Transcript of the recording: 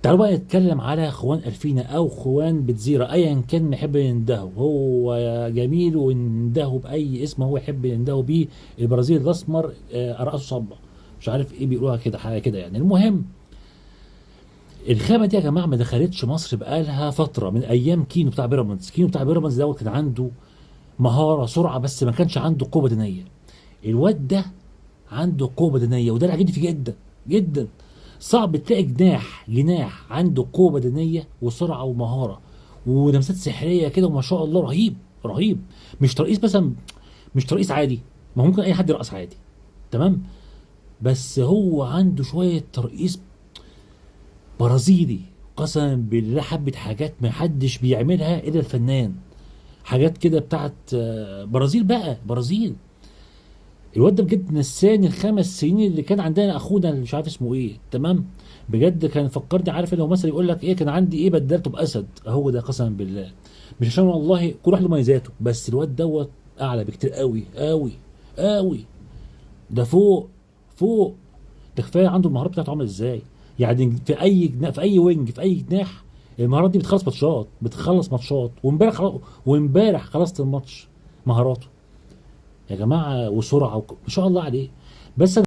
تعالوا بقى نتكلم على خوان الفينا او خوان بيتزيرا، ايا كان نحب يندهه، هو جميل ويندهه باي اسم هو يحب يندهه بيه. البرازيل الاسمر، راسه صبه، مش عارف ايه بيقولوها كده، حاجة كده يعني. المهم الخامة دي يا جماعة ما دخلتش مصر بقالها فترة، من ايام كينو بتاع بيراميدز. كينو بتاع بيراميدز دوت كان عنده مهارة سرعة، بس ما كانش عنده قوة بدنية. الواد ده عنده قوة بدنية، وده اللي عاجبني فيه جدا جدا. صعب تلاقي جناح عنده قوة بدنية وسرعة ومهارة ولمسات سحريه كده، وما شاء الله رهيب رهيب. مش ترقيص مثلا، مش ترقيص عادي، ما هو ممكن اي حد يرقص عادي، تمام، بس هو عنده شوية ترقيص برازيلي، قسما بالله حبه حاجات ما حدش بيعملها الا الفنان، حاجات كده بتاعت برازيل بقى، برازيل. الواد ده بجد نساني ال5 سنين اللي كان عندنا اخونا اللي مش عارف اسمه ايه، تمام، بجد كان فكرني، عارف اللي هو مثلا يقول لك ايه، كان عندي ايه بدلته باسد، هو ده قسما بالله. مش عشان والله كل واحد له مميزاته، بس الواد دوت اعلى بكتير قوي قوي قوي، ده فوق فوق، ده كفاية عنده المهارات بتاعته عامله ازاي. يعني في اي جناح، في اي wing، في اي جناح، المهارات دي بتخلص ماتشات، بتخلص ماتشات. وامبارح خلصت الماتش مهاراته يا جماعة، وسرعة ما شاء الله عليه. بس انا